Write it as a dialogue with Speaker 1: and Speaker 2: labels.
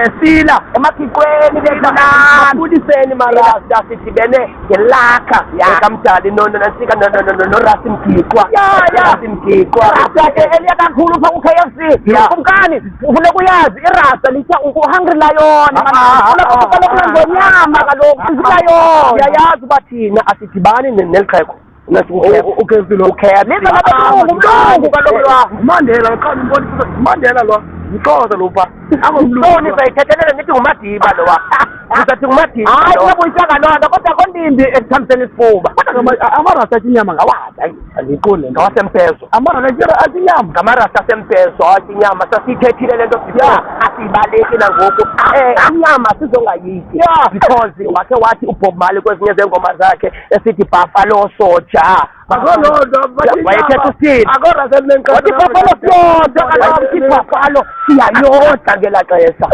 Speaker 1: Besila
Speaker 2: Emakhiqweni bethanani.
Speaker 1: Mabuliseni marasta, sidibene ngelakha ekamdali nonantsika noRasi Mgiqwa. Rasi Mgiqwa.
Speaker 2: Rasta ke eliya kakhulu pha ku-KFC. Kumkani, ufuna kuyazi irasta litya u-hungry lion. Kaloku ngonyama kaloku lion.
Speaker 1: Uyayazi uba thina asidibani neli xhego.
Speaker 3: UKFC lo.
Speaker 1: UKFC.
Speaker 2: Liza nabelungu, umlungu kaloku lwa.
Speaker 3: Mandela qha umbona, Mandela lo. Mxhosa lo pha.
Speaker 1: So nizayithethelele nithi nguMadiba lowa. Nizathi nguMadiba.
Speaker 2: Hayi,
Speaker 1: lowa.
Speaker 2: uyabuyisanga loo nto, kodwa kondimbi ekuthambiseni isifuba.
Speaker 3: Kodwa amarasta athi inyama ngawadla. Andiyiqondi le nto.
Speaker 1: Ngawasempezo.
Speaker 3: Amarasta athi inyama.
Speaker 1: Ngamarasta asempezo athi inyama, sasiyithethile le nto before, asiyibaleki nangoku. Inyama sizongayityi. Because wakhe wathi uBob Marley kwezinye zeengoma zakhe esithi "Buffalo Soldier".
Speaker 3: Akho loo nto, bathi
Speaker 1: Wayethetha
Speaker 3: inyama.
Speaker 1: uthini?
Speaker 3: Akho rasta elinenqasa.
Speaker 1: Wathi buffalo siyodla kaloku, buffalo siyayodla ngelaa xesha.